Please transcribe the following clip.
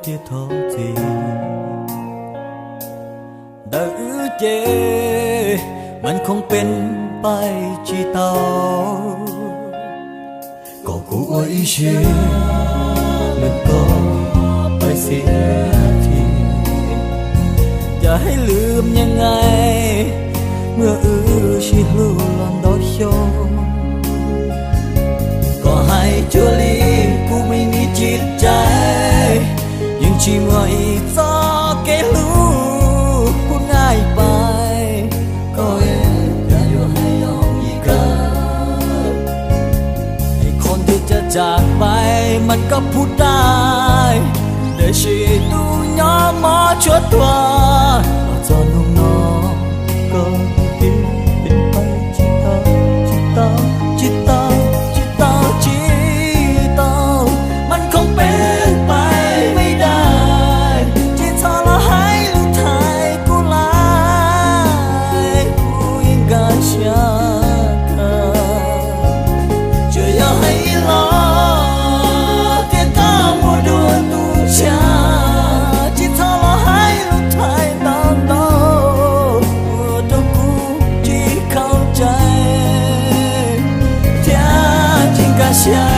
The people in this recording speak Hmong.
thiab thov txim. Ntawm wb ces mas khoom peb pais tsis tau, kom kuv ua ib siab lwm koj pais xiam thiab. Yog hais lwm nyeej nqaij, muaj wb sib hlub los ntau xyoo. Koj hais cuag li kuv me me tsis cai, yeej tsis muaj ib txoj kev hlub kuv nqaij pais. Koj es cas yuav hais yooj yim kawg, es qhov ntuj caj tsam pais mas koj puv dais, tiam sis tus nyob mov tshuav tuag los txog hnub no, koj tus tib peb pais tsis tau, tsis tau, tsis tau, tsis tau, tsis tau. Mas khoom peb pais me dais, tsis txhob los hais lus thaiv kuv lawm, kuv yeej nkag siab kawg. Tsuas yog hais ib los thiab koj mus dua tus tshiab, tsis txhob los hais lus thaiv ntau ntau, ua rau kuv tsis khaum cai thiab tsis nkag siab.